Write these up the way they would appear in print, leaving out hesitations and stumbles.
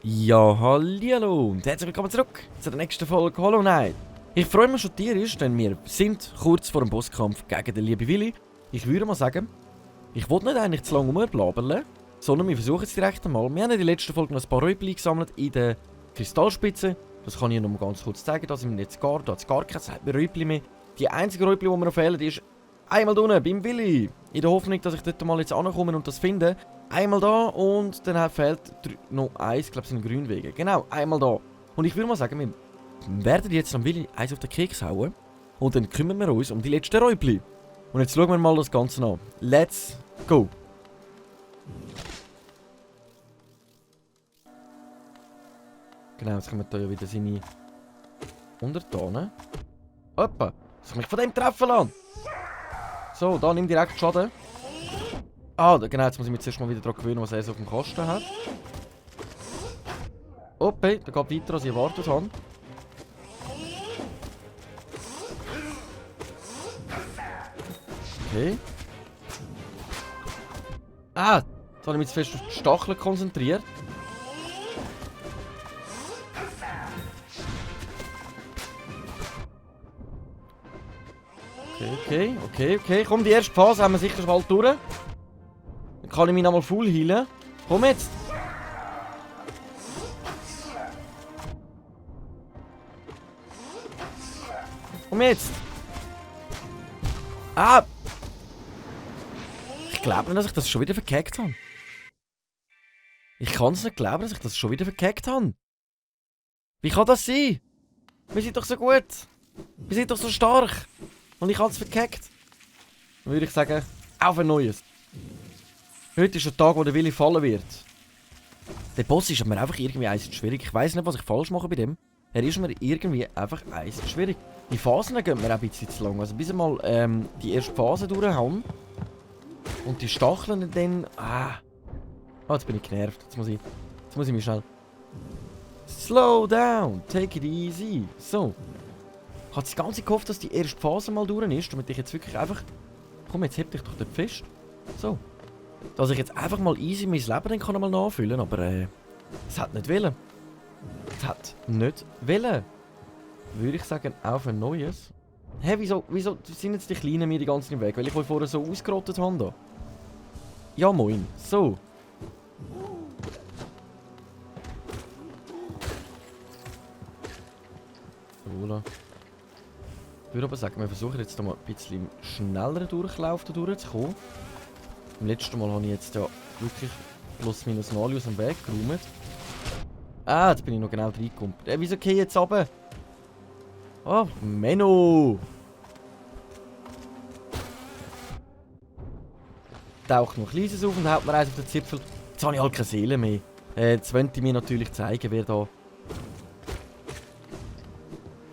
Ja, hallihallo und herzlich willkommen zurück zu der nächsten Folge Hollow Knight. Ich freue mich schon tierisch, denn wir sind kurz vor dem Bosskampf gegen den lieben Willi. Ich würde mal sagen, ich wollte nicht eigentlich zu lange rumblabern, sondern wir versuchen es direkt einmal. Wir haben in der letzten Folge noch ein paar Räubli gesammelt in der Kristallspitze. Das kann ich noch mal ganz kurz zeigen, da sind wir jetzt gar keine Räubli mehr. Die einzige Räubli, die mir noch fehlen, ist einmal da unten beim Willi. In der Hoffnung, dass ich dort mal jetzt ankomme und das finde. Einmal da und dann fehlt noch eins, ich glaube es sind Grünwege. Genau, einmal da. Und ich würde mal sagen, wir werden jetzt am Willi eins auf den Keks hauen. Und dann kümmern wir uns um die letzten Räubli. Und jetzt schauen wir mal das Ganze an. Let's go! Genau, jetzt kommen da ja wieder seine Untertanen. Hoppa! Soll ich mich von dem treffen lassen? So, da nimm direkt Schaden. Ah, genau, jetzt muss ich mich zuerst mal wieder daran gewöhnen, was er so auf dem Kasten hat. Okay, der geht weiter, als ich erwartet habe. Okay. Ah, jetzt habe ich mich zu fest auf die Stacheln konzentriert. Okay. Komm, die erste Phase haben wir sicher bald durch. Dann kann ich mich nochmal full heilen. Komm jetzt! Komm jetzt! Ah! Ich glaube nicht, dass ich das schon wieder verkackt habe. Ich kann es nicht glauben, dass ich das schon wieder verkackt habe. Wie kann das sein? Wir sind doch so gut. Wir sind doch so stark. Und ich habe es verkackt. Dann würde ich sagen, auf ein neues. Heute ist der Tag, wo der Willi fallen wird. Der Boss ist mir einfach irgendwie eins zu schwierig. Ich weiß nicht, was ich falsch mache bei dem. Er ist mir irgendwie einfach eins zu schwierig. Die Phasen gehen mir auch ein bisschen zu lang. Also bis wir mal die erste Phase durchhauen. Und die Stacheln dann... Oh, jetzt bin ich genervt. Jetzt muss ich mich schnell... Slow down, take it easy. So. Ich habe das Ganze gehofft, dass die erste Phase mal durch ist, damit ich jetzt wirklich einfach... Komm, jetzt heb dich doch dort fest. So. Dass ich jetzt einfach mal easy mein Leben dann kann mal nachfüllen, aber es hat nicht wollen. Es hat nicht wollen. Würde ich sagen, auf ein neues. Hä, wieso sind jetzt die Kleinen mir die ganze Zeit im Weg? Weil ich wohl vorher so ausgerottet habe da. Ja, moin. So. So, ich würde aber sagen, wir versuchen jetzt noch mal ein bisschen im schnelleren Durchlauf da durchzukommen. Beim letzten Mal habe ich jetzt ja wirklich plus minus null aus dem Weg geräumt. Ah, jetzt bin ich noch genau reingekommen. Wieso gehe ich jetzt runter? Oh, Menno! Taucht noch ein kleines auf und haut mir eins auf den Zipfel. Jetzt habe ich halt keine Seele mehr. Jetzt wollte ich mir natürlich zeigen, wer da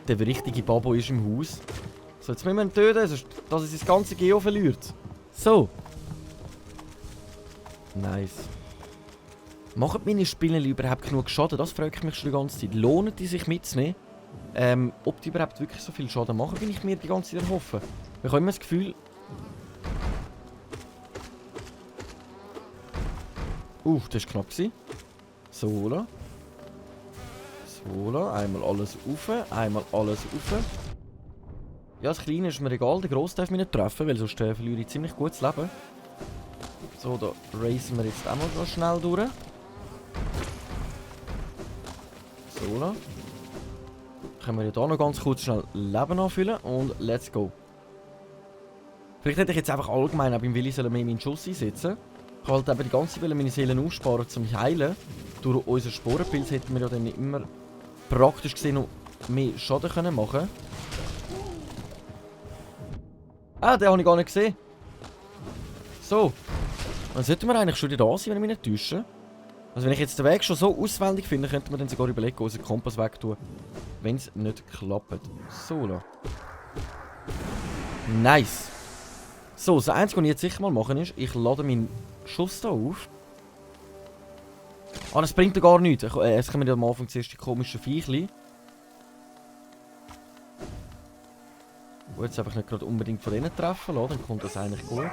der richtige Babo ist im Haus. So, jetzt müssen wir ihn töten, sonst, dass er sein ganze Geo verliert. So. Nice. Machen meine Spinnen überhaupt genug Schaden? Das frage ich mich schon die ganze Zeit. Lohnen die sich mitzunehmen? Ob die überhaupt wirklich so viel Schaden machen, bin ich mir die ganze Zeit am Hoffen. Ich habe immer das Gefühl... das war knapp. So, einmal alles rauf, einmal alles rauf. Ja, das Kleine ist mir egal, der Grosse darf mich nicht treffen, weil sonst verliere ich ziemlich gutes Leben. So, da racen wir jetzt auch mal noch schnell durch. So, können wir ja hier noch ganz kurz schnell Leben anfüllen und let's go. Vielleicht hätte ich jetzt einfach allgemein auch beim Willi mehr meinen Schuss einsetzen. Ich wollte halt eben die ganze Zeit meine Seelen aussparen zum Heilen. Durch unseren Sporenpilz hätten wir ja dann immer praktisch gesehen noch mehr Schaden können machen. Ah, den habe ich gar nicht gesehen. So. Dann sollten wir eigentlich schon wieder da sein, wenn ich mich nicht täusche. Also wenn ich jetzt den Weg schon so auswendig finde, könnte man dann sogar überlegen, unseren Kompass wegtun. Wenn es nicht klappt. So, da. Nice. So, das Einzige, was ich jetzt sicher mal machen ist, ich lade meinen Schuss hier auf. Ah, das bringt ja gar nichts. Jetzt kommen wir am Anfang zuerst die komischen Viechli. Gut, jetzt einfach nicht gerade unbedingt von denen treffen lassen, dann kommt das eigentlich gut.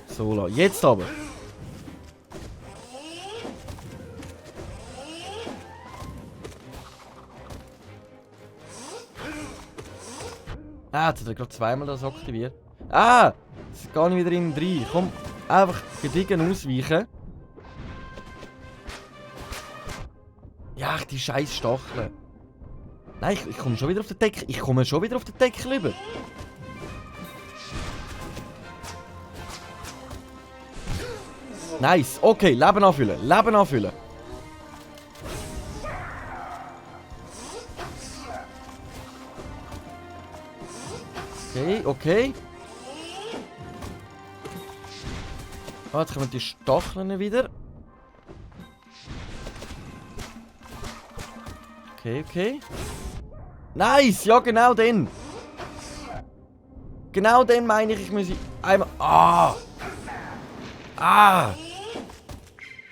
So, jetzt aber. Ah, jetzt hat er gerade zweimal das aktiviert. Ah! Jetzt gehe ich wieder in den rein. Komm, einfach gediegen ausweichen. Ja, die scheiß Stacheln. Nein, ich komme schon wieder auf den Deckel. Ich komme schon wieder auf den Deckel rüber. Nice. Okay, Leben anfüllen. Leben anfüllen. Okay, okay. Ah, jetzt kommen die Stacheln wieder. Okay, okay. Nice! Ja, genau den. Genau den meine ich muss einmal... Ah! Ah!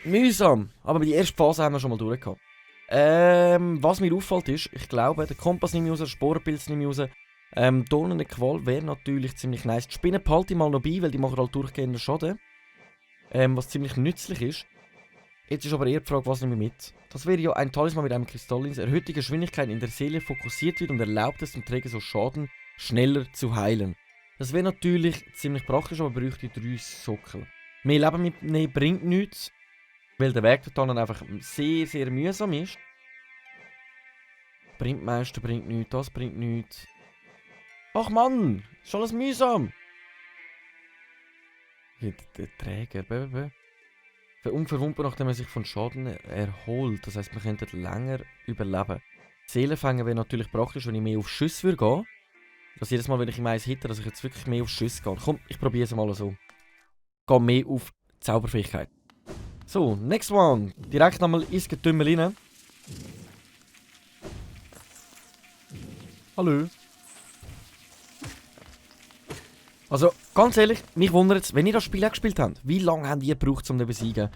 Mühsam. Aber die erste Phase haben wir schon mal durchgehabt. Was mir auffällt ist, ich glaube, der Kompass nimmt mich raus, der Sporenpilz nimmt mich raus. Dornende Qual wäre natürlich ziemlich nice. Die Spinnen behalte ich mal noch bei, weil die machen halt durchgehenden Schaden. Was ziemlich nützlich ist. Jetzt ist aber eher die Frage, was nehme ich mit? Das wäre ja ein Talisman mit einem Kristall, erhöht die Geschwindigkeit in der Seele, fokussiert wird und erlaubt es dem Träger so Schaden schneller zu heilen. Das wäre natürlich ziemlich praktisch, aber bräuchte 3 Sockel. Mehr Leben mitnehmen bringt nichts, weil der Weg dann einfach sehr, sehr mühsam ist. Bringt nichts, das bringt nichts. Ach Mann, ist alles mühsam. Der Träger, unverwundbar, nachdem er sich von Schaden erholt. Das heisst, wir könnten länger überleben. Seelenfängen wäre natürlich praktisch, wenn ich mehr auf Schüsse würde gehen. Dass jedes Mal, wenn ich ihm eins hitte, dass ich jetzt wirklich mehr auf Schüsse gehe. Komm, ich probiere es mal so. Gehe mehr auf Zauberfähigkeit. So, next one. Direkt nochmal ins Getümmel rein. Hallo. Also, ganz ehrlich, mich wundert es, wenn ihr das Spiel auch gespielt habt, wie lange habt ihr gebraucht, um den zu besiegen?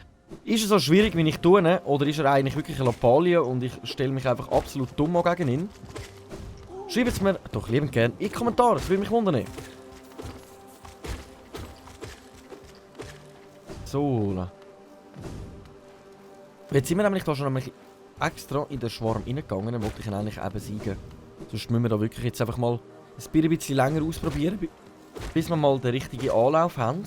Ist er so schwierig, wie ich tue, oder ist er eigentlich wirklich eine Lappalie und ich stelle mich einfach absolut dumm gegen ihn? Schreibt es mir doch liebend gern in die Kommentare, das würde mich wundern. So. Jetzt sind wir nämlich da schon extra in den Schwarm reingegangen, dann wollte ich ihn eigentlich eben besiegen. Sonst müssen wir da wirklich jetzt einfach mal ein bisschen länger ausprobieren, bis wir mal den richtigen Anlauf haben.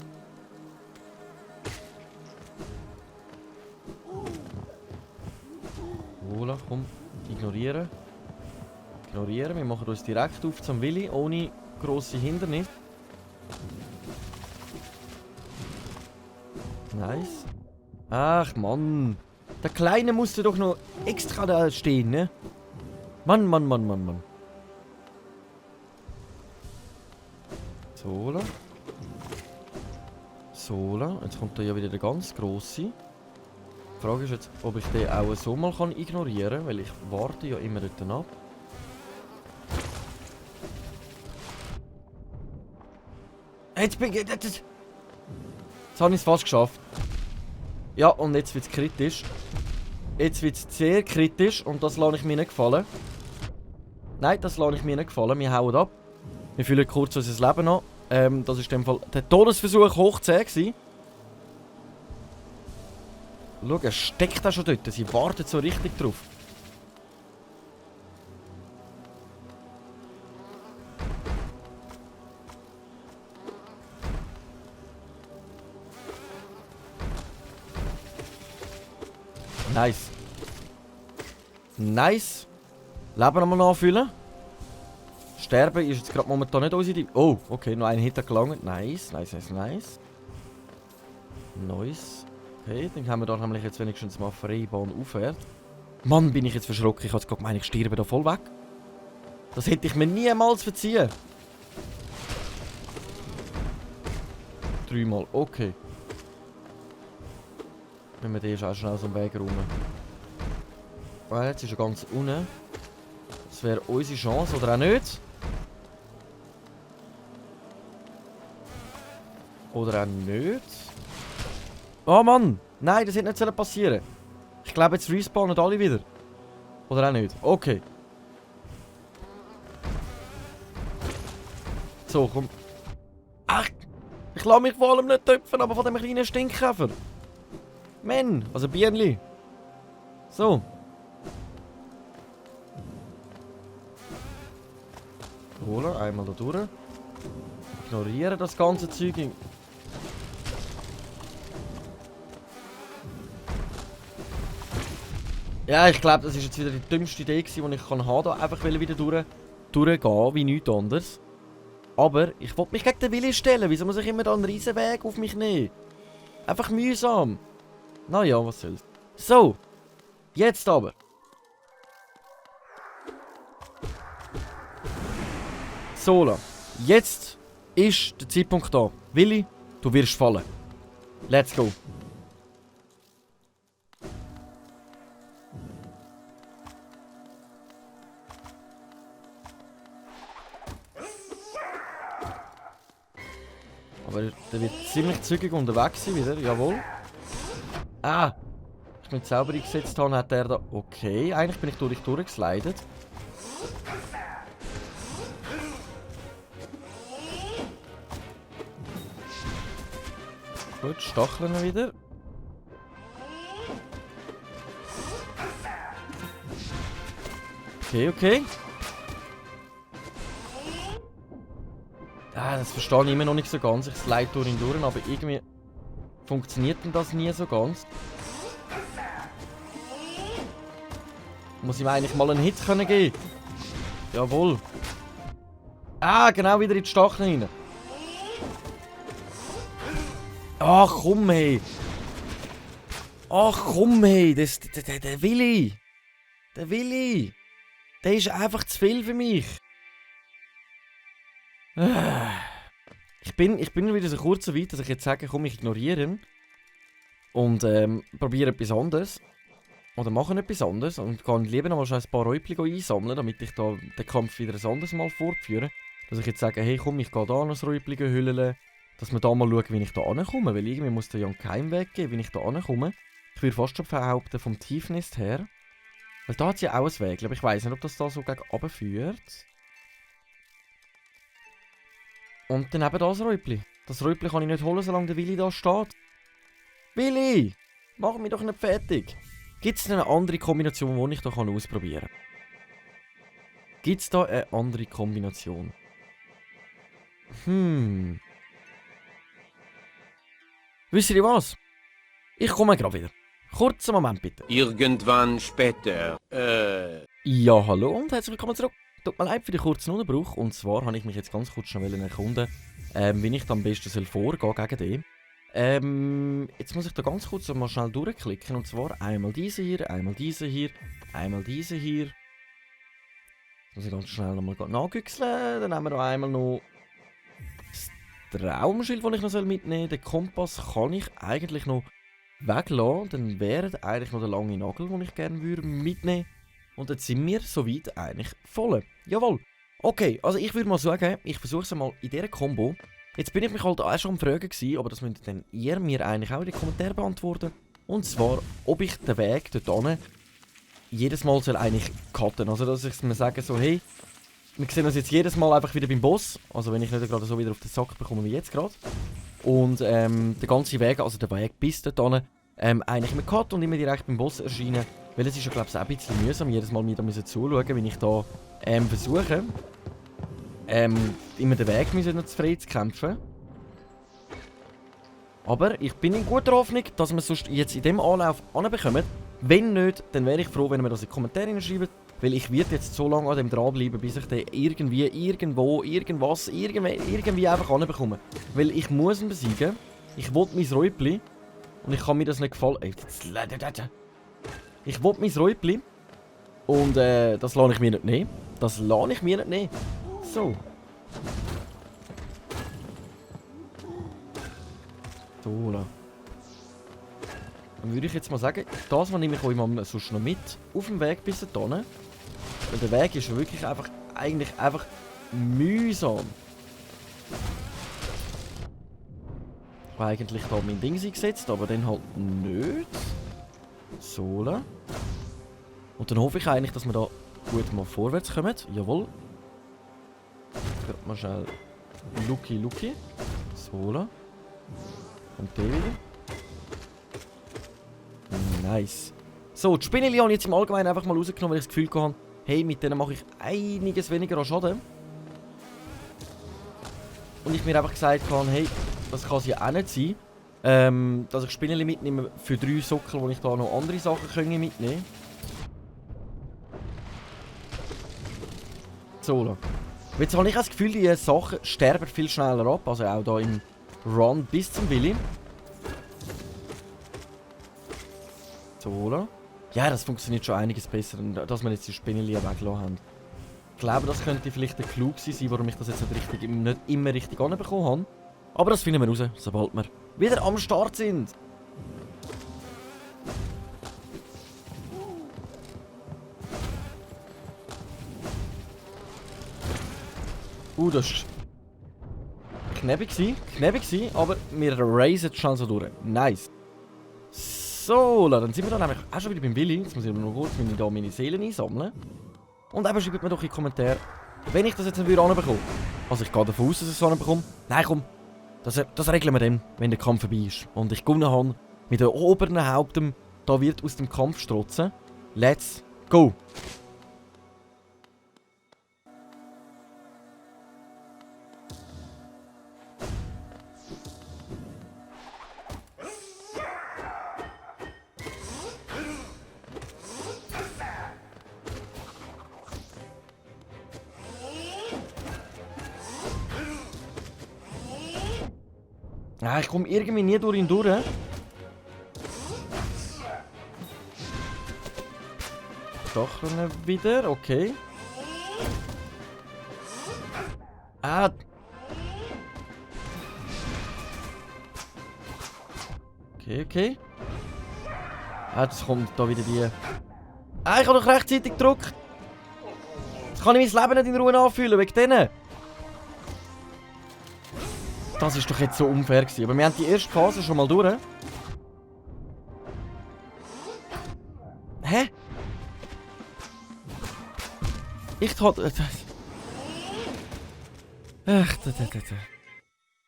Voilà, komm, ignorieren. Ignorieren, wir machen uns direkt auf zum Willi, ohne grosse Hindernisse. Nice. Ach Mann. Der Kleine musste doch noch extra da stehen, ne? Mann, Mann, Mann, Mann, Mann. Sola. Sola. Jetzt kommt da ja wieder der ganz grosse. Die Frage ist jetzt, ob ich den auch so mal ignorieren kann, weil ich warte ja immer dort ab. Jetzt habe ich es fast geschafft. Ja, und jetzt wird es kritisch. Jetzt wird es sehr kritisch und das lasse ich mir nicht gefallen. Nein, das lasse ich mir nicht gefallen. Wir hauen ab. Wir füllen kurz unser Leben an. Das war in dem Fall der Todesversuch hoch 10 gewesen. Schau, er steckt da schon dort. Sie wartet so richtig drauf. Nice. Nice. Leben nochmal nachfüllen. Sterben ist jetzt gerade momentan nicht unsere... Oh, okay, noch einen Hit gelangt. Nice, nice, nice, nice. Nice. Okay, dann haben wir da nämlich jetzt wenigstens mal freie Bahn aufwärts. Mann, bin ich jetzt verschrocken. Ich habe gerade gemeint, ich sterbe da voll weg. Das hätte ich mir niemals verziehen. 3-mal, okay. Wenn wir den auch schnell aus dem Weg räumen. Ah, jetzt ist er ganz unten. Das wäre unsere Chance, oder auch nicht? Oder auch nicht? Oh Mann! Nein, das hätte nicht passieren. Ich glaube, jetzt respawnen alle wieder. Oder auch nicht? Okay. So, komm. Ach, ich lasse mich vor allem nicht töpfen, aber von dem kleinen Stinkkäfer. Mann, also Bienenli. So. Holen, einmal da durch. Ignorieren das ganze Zeug. Ja, ich glaube, das ist jetzt wieder die dümmste Idee gewesen, die ich haben kann. Da einfach wieder durchgehen, wie nichts anderes. Aber ich wollte mich gegen den Willi stellen. Wieso muss ich immer da einen riesen Weg auf mich nehmen? Einfach mühsam. Naja, was soll's. So. Jetzt aber. Sola. Jetzt ist der Zeitpunkt da. Willi, du wirst fallen. Let's go. Aber der wird ziemlich zügig unterwegs sein wieder, jawohl. Ah! Ich mich selber eingesetzt habe, hat er da... Okay, eigentlich bin ich durchgeslidet. Gut, stacheln wir wieder. Okay. Ah, das verstehe ich immer noch nicht so ganz. Ich slide durch ihn durch, aber irgendwie funktioniert denn das nie so ganz. Muss ihm eigentlich mal einen Hit können geben. Jawohl. Ah, genau wieder in die Stacheln rein. Ach komm, hey. Ach komm, hey. Der Willi. Der Willi. Der ist einfach zu viel für mich. Ich bin wieder so kurz so weit, dass ich jetzt sage, komm, ich ignoriere ihn. Und probiere etwas anderes. Oder mache etwas anderes. Und gehe lieber noch mal schnell ein paar Räubchen einsammeln, damit ich da den Kampf wieder ein anderes Mal fortführe. Dass ich jetzt sage, hey komm, ich gehe da noch ein Räubchen hüllen. Dass wir da mal schauen, wie ich da ankomme. Weil irgendwie muss da ja einen Keimweg geben, wie ich da ankomme. Ich würde fast schon behaupten, vom Tiefnist her. Weil da hat es ja auch einen Weg. Aber ich weiss nicht, ob das da so gegen runter führt. Und dann eben das Räubchen. Das Räubchen kann ich nicht holen, solange der Willi da steht. Willi! Mach mich doch nicht fertig! Gibt es eine andere Kombination, die ich da ausprobieren kann? Gibt es da eine andere Kombination? Wisst ihr was? Ich komme gerade wieder. Kurzen Moment bitte. Irgendwann später. Ja, hallo und herzlich willkommen zurück. Tut mir leid für den kurzen Unterbruch. Und zwar habe ich mich jetzt ganz kurz schnell erkunden, wie ich da am besten vorgehen soll gegen den. Jetzt muss ich da ganz kurz mal schnell durchklicken. Und zwar einmal diese hier, einmal diese hier, einmal diese hier. Jetzt muss ich ganz schnell nochmal nachgüchseln. Dann haben wir noch einmal noch das Traumschild, das ich noch mitnehmen soll. Den Kompass kann ich eigentlich noch weglassen. Dann wäre eigentlich noch der lange Nagel, den ich gerne mitnehmen würde. Und jetzt sind wir soweit eigentlich voll. Jawohl. Okay, also ich würde mal sagen, ich versuche es mal in dieser Combo. Jetzt bin ich mich halt auch schon am Fragen gewesen, aber das müsst dann ihr mir eigentlich auch in den Kommentaren beantworten. Und zwar, ob ich den Weg dort jedes Mal soll eigentlich cutten. Also dass ich mir sage so, hey, wir sehen uns jetzt jedes Mal einfach wieder beim Boss. Also wenn ich nicht gerade so wieder auf den Sack bekomme wie jetzt gerade. Und der ganze Weg, also der Weg bis dort eigentlich mit Cut und immer direkt beim Boss erscheinen. Weil es ist ja, glaube ich, auch ein bisschen mühsam, jedes Mal mir da zuschauen, wenn ich da versuche, immer den Weg noch zu frei zu kämpfen. Aber ich bin in guter Hoffnung, dass wir es sonst jetzt in diesem Anlauf anbekommen. Wenn nicht, dann wäre ich froh, wenn ihr mir das in die Kommentare schreibt. Weil ich werde jetzt so lange an dem dranbleiben, bis ich den irgendwie, irgendwo, irgendwas, irgendwie einfach anbekomme. Weil ich muss ihn besiegen. Ich will mein Räubli. Und ich kann mir das nicht gefallen. Ich will mein Räubli. Und das lasse ich mir nicht nehmen. Das lasse ich mir nicht nehmen. So. So, da. Dann würde ich jetzt mal sagen, das nehme ich euch mal sonst noch mit auf dem Weg bis dahin. Weil der Weg ist wirklich einfach, eigentlich einfach mühsam. Ich habe eigentlich da mein Ding eingesetzt, aber dann halt nicht. So. Da. Und dann hoffe ich eigentlich, dass wir da gut mal vorwärts kommen. Jawohl. Mal schnell Lucky. So, und der wieder. Nice. So, die Spinneli habe ich jetzt im Allgemeinen einfach mal rausgenommen, weil ich das Gefühl hatte, hey, mit denen mache ich einiges weniger an Schaden. Und ich mir einfach gesagt habe, hey, das kann es ja auch nicht sein, dass ich Spinneli mitnehme für 3 Sockel, wo ich da noch andere Sachen mitnehmen kann. So. Jetzt habe ich das Gefühl, die Sachen sterben viel schneller ab, also auch hier im Run bis zum Willi. So. Ja, das funktioniert schon einiges besser, dass wir jetzt die Spinneli weggelassen haben. Ich glaube, das könnte vielleicht der Clou sein, warum ich das jetzt nicht immer richtig anbekommen habe. Aber das finden wir raus, sobald wir wieder am Start sind. Das war knappig, aber wir raisen die Chance durch. Nice. So, dann sind wir dann nämlich auch schon wieder beim Willi. Jetzt muss ich noch kurz meine Seelen einsammeln. Und eben schreibt mir doch in die Kommentare, wenn ich das jetzt nicht anbekomme. Also ich gehe davon aus, dass ich es anbekomme. Nein, komm. Das regeln wir dann, wenn der Kampf vorbei ist. Und ich gewonnen habe mit dem oberen Hauptem, da wird aus dem Kampf strotzen. Let's go! Ja, ich komme irgendwie nie durch ihn durch. Stacheln wieder, okay. Ah. Okay. Ah, jetzt kommt da wieder die... Ah, ich habe doch rechtzeitig gedrückt. Jetzt kann ich mein Leben nicht in Ruhe anfühlen, wegen denen. Das ist doch jetzt so unfair gewesen. Aber wir haben die erste Phase schon mal durch. Hä? Ich hatte...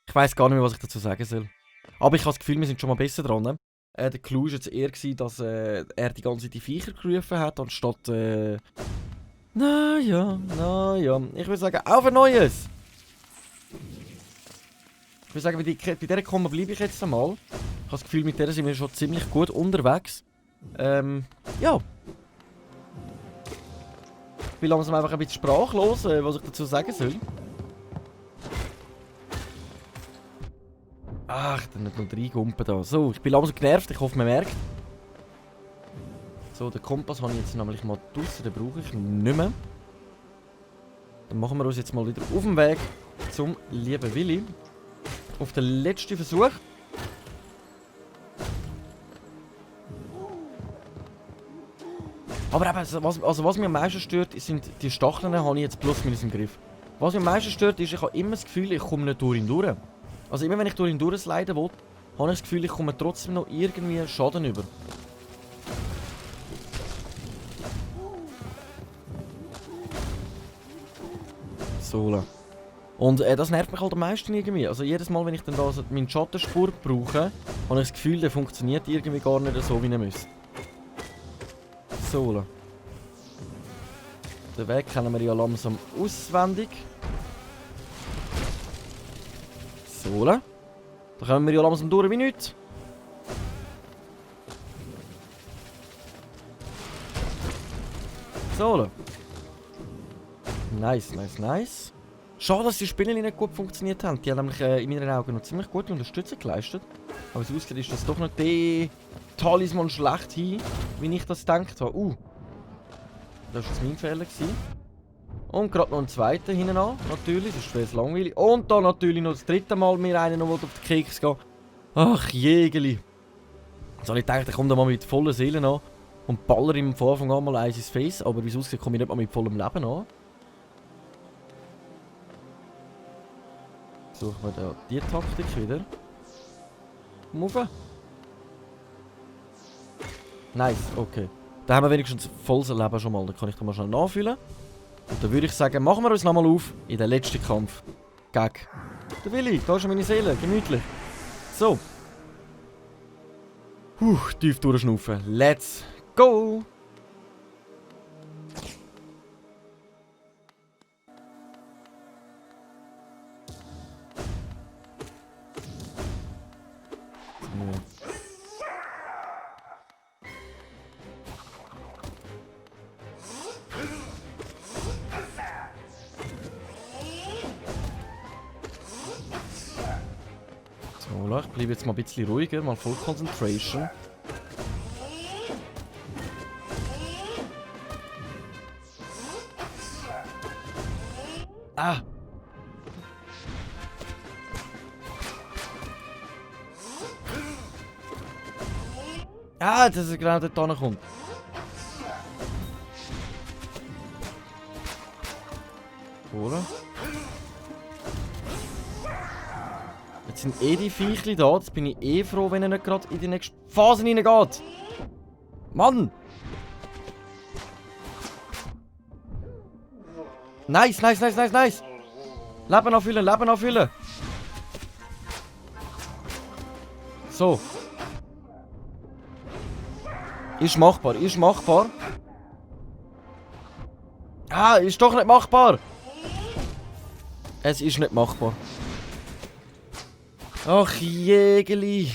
Ich weiss gar nicht mehr, was ich dazu sagen soll. Aber ich habe das Gefühl, wir sind schon mal besser dran. Der Clou war jetzt eher, dass er die ganze Zeit die Viecher gerufen hat, anstatt... Naja. Ich würde sagen, auf ein neues! Ich würde sagen, bei dieser Komma bleibe ich jetzt einmal. Ich habe das Gefühl, mit der sind wir schon ziemlich gut unterwegs. Ja. Ich bin langsam einfach ein bisschen sprachlos, was ich dazu sagen soll. Ach, dann nicht noch 3 Gumpen da. So, ich bin langsam genervt, ich hoffe, man merkt. So, den Kompass habe ich jetzt nämlich mal draussen, den brauche ich nicht mehr. Dann machen wir uns jetzt mal wieder auf den Weg zum lieben Willi. Auf den letzten Versuch. Aber eben, was mich am meisten stört, sind die Stacheln, habe ich jetzt plus minus im Griff. Was mich am meisten stört, ist, ich habe immer das Gefühl, ich komme nicht durch ihn durch. Also immer wenn ich durch ihn durchsliden will, habe ich das Gefühl, ich komme trotzdem noch irgendwie Schaden über. So. Und das nervt mich halt am meisten irgendwie. Also jedes Mal, wenn ich dann da so meinen Schattenspur brauche, habe ich das Gefühl, der funktioniert irgendwie gar nicht so, wie er müsste. So. Den Weg kennen wir ja langsam auswendig. So. Da kommen wir ja langsam durch wie nichts. So. Nice. Schade, dass die Spinneli nicht gut funktioniert haben. Die haben nämlich in meinen Augen noch ziemlich gute Unterstützung geleistet. Aber es aussieht, ist das doch nicht der Talisman schlechthin, wie ich das gedacht habe. Das war mein Fehler. Und gerade noch einen zweiten hinten an, natürlich. Das ist schwer langweilig. Und dann natürlich noch das dritte Mal mir einen noch auf den Keks gehen. Ach, Jägeli. Jetzt habe ich gedacht, ich komme da mal mit vollen Seelen an und baller ihm von Anfang an mal eins ins Face. Aber wie es aussieht, komme ich nicht mal mit vollem Leben an. Suchen wir da die Taktik wieder. Move. Nice, okay. Da haben wir wenigstens volles Leben schon mal. Da kann ich da mal schnell nachfüllen. Und dann würde ich sagen, machen wir uns nochmal auf in den letzten Kampf. Gag. Der Willi, da ist meine Seele, gemütlich. So. Tief durchschnaufen. Let's go! So, ich bleibe jetzt mal ein bisschen ruhiger, mal voll Concentration. Ah! Ah, dass er genau dort hinkommt. Oder? Jetzt sind eh die Viechli da. Jetzt bin ich eh froh, wenn er nicht gerade in die nächste Phase reingeht. Mann! Nice, nice, nice, nice, nice! Leben auffüllen, Leben auffüllen! So. Ist machbar, ist machbar. Ah, ist doch nicht machbar! Es ist nicht machbar. Ach, Jägeli.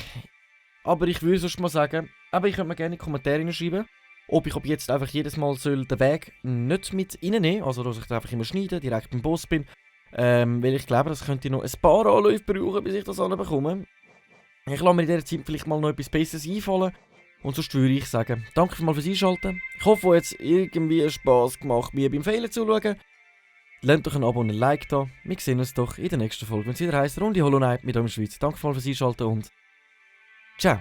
Aber ich würde sonst mal sagen, aber ich könnte mir gerne in die Kommentare schreiben, ob ich ab jetzt einfach jedes Mal den Weg nicht mit reinnehmen soll, also dass ich den einfach immer schneide, direkt beim Boss bin. Weil ich glaube, das könnte noch ein paar Anläufe brauchen, bis ich das bekomme. Ich lasse mir in dieser Zeit vielleicht mal noch etwas Besseres einfallen. Und sonst würde ich sagen, danke mal fürs Einschalten. Ich hoffe, es hat irgendwie Spass gemacht, mir beim Fehlen zuzuschauen. Lasst doch ein Abo und ein Like da. Wir sehen uns doch in der nächsten Folge, wenn es wieder heisst Runde Hollow Knight mit eurem Schweiz. Danke fürs Einschalten und ciao.